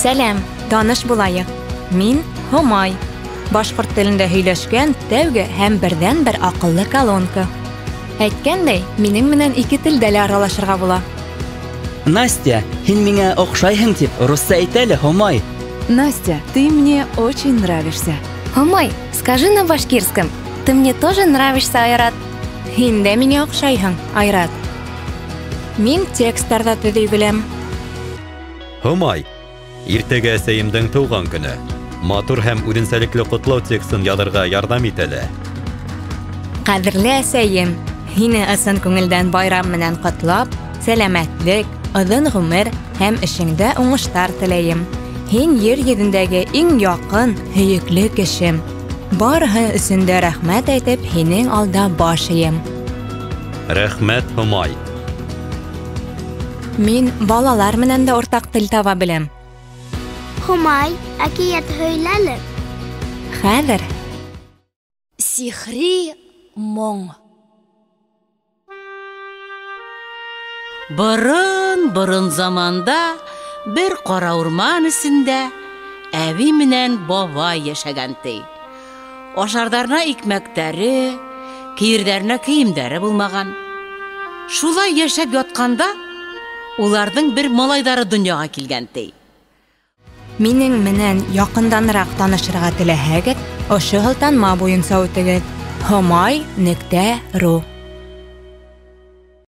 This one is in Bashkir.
Сәләм, таныш булайыҡ. Мин Һомай. Башҡорт телендә һөйләшкән тәүге һәм берҙән-бер аҡыллы колонка. Әйткәндәй, минең менән ике телдә лә аралашырға була. Настя, һин миңә оҡшайһың тип русса әйт әле, Һомай. Настя, ты мне очень нравишься. Һомай, скажи на башкирском. Ты мне тоже нравишься, Айрат. Һин дә миңә оҡшайһың, Айрат. Мин тексттар ҙа төҙөй беләм. Һомай, иртәгә әсәйемдең тыуған көнө. Матур һәм үҙенсәлекле ҡотлау текстын яҙырға ярҙам ит әле. Ҡәҙерле әсәйем, һине ысын күңелдән байрам менән ҡотлап, сәләмәтлек, оҙон ғүмер һәм эшеңдә уңыштар теләйем. Һин ер йөҙөндәге иң яҡын, һөйөклө кешем. Барыһы өсөн дә рәхмәт әйтеп, һинең алда баш эйәм. Рәхмәт, Һомай. Мин балалар менән дә уртаҡ тел таба беләм. Һомай, әкиәт һөйлә әле. Хәҙер. Сихри моң. Борон-борон заманда бер ҡара урман эсендә әбей менән бабай йәшәгән ти. Ашарҙарына икмәктәре, кейерҙәренә кейемдәре булмаған. Шулай йәшәп ятҡанда уларҙың бер малайҙары донъяға килгән ти. Минең менән яҡынданыраҡ танышырға теләһәгеҙ, ошо һылтанма буйынса үтегеҙ: homay.ru.